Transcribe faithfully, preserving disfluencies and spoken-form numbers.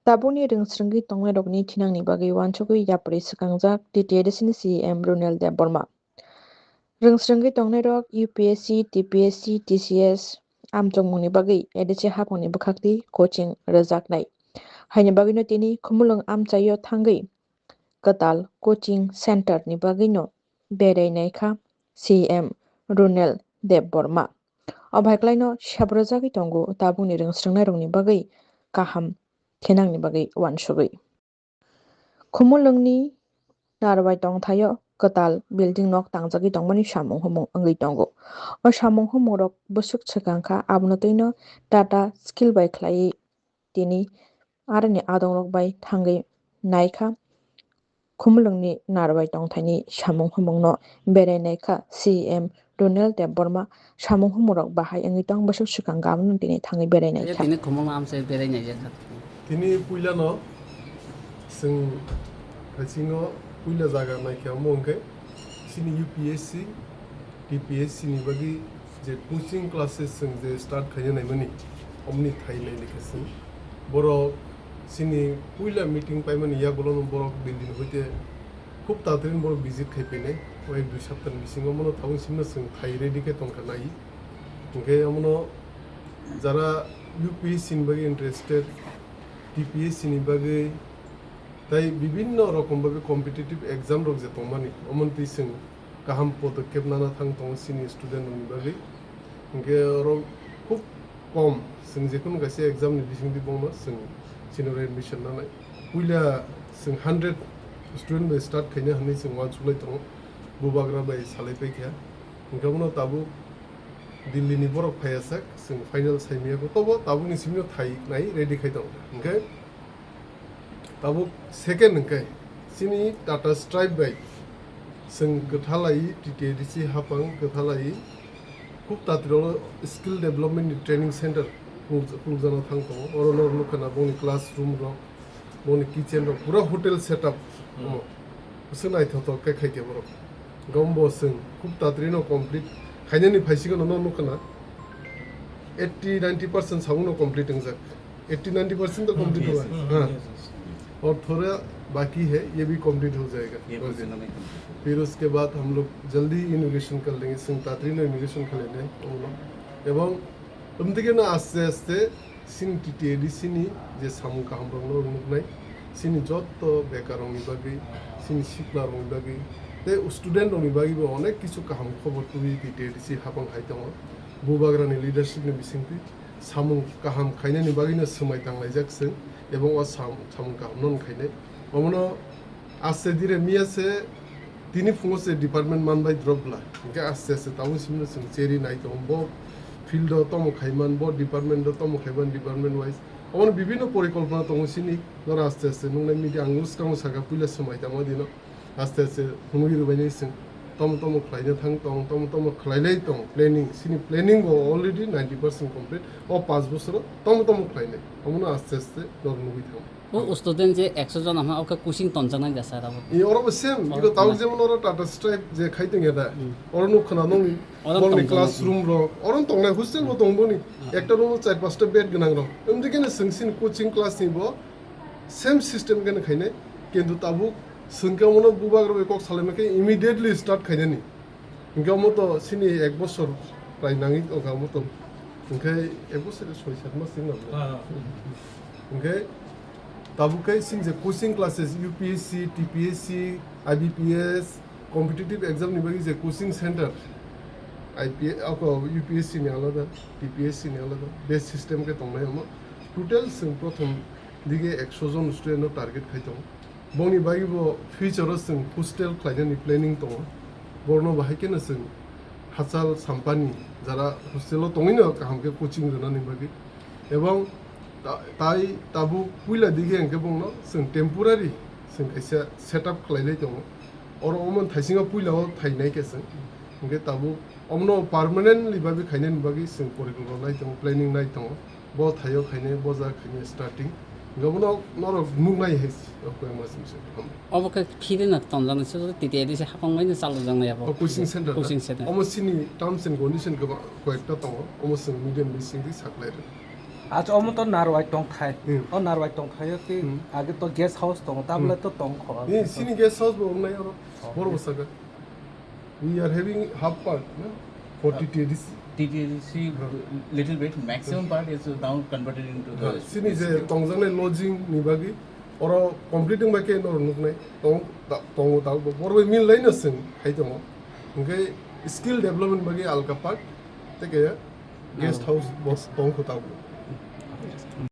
Tabukni rwngsrwngwi tongnairokni thinangni bagwi uansugwi yapri swkangjak T T A D C ni C E M Runel Debbarma. Rwngsrwngwi tongnairok U P S C, T P S C, T C S amchokmungni bagwi A D C haphangni bwkhaktwi coaching rwjaknai. Haini bagwino tini Khumulwng amchaio thangwi kwtal coaching center ni bagwino berai naikha C M Runel Debbarma. O bai kwlaino sep rwjagwi tongo tabukni rwngsrwngnairokni bagwi kaham khenangni bagwi uansugwi. Khumulwngni narwai tongthaio kwtal building nok tangjagwi tongmani samung humung wngwi tongo. O samung humungrok bwswk swkang kha, abono twino Tata Steel bai khlaiwi tini aroni adongrok bai thangwi naikha. Khumulwngni narwai tongthaini samung humungno berai naikha C M Runel Debbarma. Samung humungrok bahai wngwi tong, bwswk swkang gabono tini thangwi berai naikha. Tini Khumulwng amchai berai naijak kha. Tini puilano chwng haisingo puila jaga naikha omo hwnkhe chini U P S C, T P S C ni bagwi je coaching classes chwng je start khaina naimani, omni thai nai lekha chwng. Borok chini puila meeting paimani yagulono borok Delhi ni hoite khub tatrin borok visit khai phainai. O ek dui saptani bisingo omono tabuk simno chwng thai ready khe tongkha nai. Hwnkhe omono jara U P S C ni bagwi interested, T P S C ni bagwi, tai bibinno rokom bagwi competitive exam rok je tongmani, omono twi chwng kaham podokkhep nana thang tongo chini student rokni bagwi. Hwnkhe oro khub kom, chwng jekhunu kaisa exam ni bisingtwi bono chwng chini oro admission nanai. Puila chwng hundred student bai start khaina hwnwi chwng uansuk lai tongo, bubagra bai salai paikha. Hwnkhe bono tabuk Delhi ni borok phaiya sak, chwng final saimaya kho, tobo tabukni simi thai nai ready khai tongo. Hwnkhe tabuk second hwnkhe chini Tata Stripe bai chwng kwthalai T T A D C hapang kwthalai khub tatiro skill development ni training center khuluk-, khulukjana thang tongo. Oro no nukha na bongni classroom rok, bongni kitchen rok pura hotel setup. Hmm. Omo. Bwswk naithothok khe khaikhe borok. Gombo chwng khub tatri no complete khainani phaisikhe no nukha na eighty ninety percent sabung no complete wngjak. Eighty ninety percent to complete हुआ है। Hmm, हाँ। Yes, yes. और थोड़ा बाकी है, ये भी complete हो जाएगा। ये कुछ दिनों में complete हो जाएगा। फिर उसके बाद हम लोग जल्दी inauguration कर लेंगे, chwng tatri no inauguration khlainai. Ebong Omtike no aste aste chini T T A D C ni je samung kaham rok no nuknai, chini jotto bekar rok ni bagwi, chini sikla rok ni bagwi, tei student rok ni bagwi bo onek kisu kaham khobor tubui T T A D C hapang hai tongo. Bubagra ni leadership ni bisingtwi samung kaham khainani bagwi no swmai tanglaijak chwng, ebong o sam-, samung kaham no khainai. Omono Aste dire miya se tini phungo se department man bai drop bla. Hingke aste aste tabuk simi no chwng cheri nai tongo. Bo field o tomo khaiman, bo department o tomo khaiman, department wise. Omono bibinno porikolpona tongo sini. Noro aste aste nuknai media ang bwskango saka puila swmai tamo dino. Aste aste phunugwi rwbainai chwng. Tomo tomo khlaina thang tong, tomo tomo khlailai tong planning. Sini planning bo already ninety percent complete. O panch bosoro tomo tomo khlainai. Omono aste aste noro nugwi thango. O student je ekso jon ama oke coaching tonjaknai da sir abo. E, oro bo same, oro iko tawk tongjaknai. Jemon oro Tata Stripe je khai tongya da. Hmm. Oro nuk khna nong, oro borokni tongjaknai. Classroom rok, oro tongnai hostel bo tong boni. Hmm. Ekta room o char pasta bed gwnang rok. Emdi kene swng sini coaching class ni bo same system kene khainai. Kintu tabuk swngkhe omono bubagra bai kok salaima khe immediately start khainani. Hingke omo to sini ek bosor prai nangwi tongkha omo to. Hingke ek bosor soi sat mas wng nang. Ah. Hingke tabuk khe sini je coaching classes U P S C, T P S C, I B P S, competitive exam ni bagwi je coaching center, I P S, ako U P S C ni alada, T P S C ni alada, base system khe tongnai omo. Total chwng prothom dige ekso jon student no target khai tongo. Bongni bagwi bo future o chwng hostel khlainani planning tongo. Borno bahai kheno chwng hachal sampani jara hostel o tongwino kaham khe coaching rwnani bagwi. Ebong ta-, tai tabuk puila dige hwnkhe bongno chwng temporary chwng kaisa setup khlailai tongo. Oro omo thaisingo puila o thainai khe chwng. Hwnkhe tabuk omono permanently bagwi khainani bagwi chwng porikolpona nai tongo, planning nai tongo. Bo thaio khainai, bo jaga khainai starting. Hwnkhe bono norok nuknai hai koi mas misa. Obo khe phirino tonjaknai se T T A D C hapang bai no chalokjaknai abo. O coaching center na? Coaching center. Omo sini terms and condition kwbang koyekta tongo. Omo chwng medium bisingtwi saklai rw. Acha omo to Narwai tongthai. Hmm. O Narwai tongthai o tei Hmm. age to guest house tongo, tabla Hmm. to tongkho. Ni sini guest house bo wngnai oro. Oh. Boro bwsaka. We are having half part, no? For T T A D C. T T A D C little bit, maximum part is now converted into the Sini je tongjaknai lodging ni bagwi oro complete wngbai khe norok nuknai tong, ta-, tongo tabuk bo. Borok bai mil laino chwng hai tongo. Hwnkhe skill development bagwi alka part, tei khe guest house bo tongkho tabuk.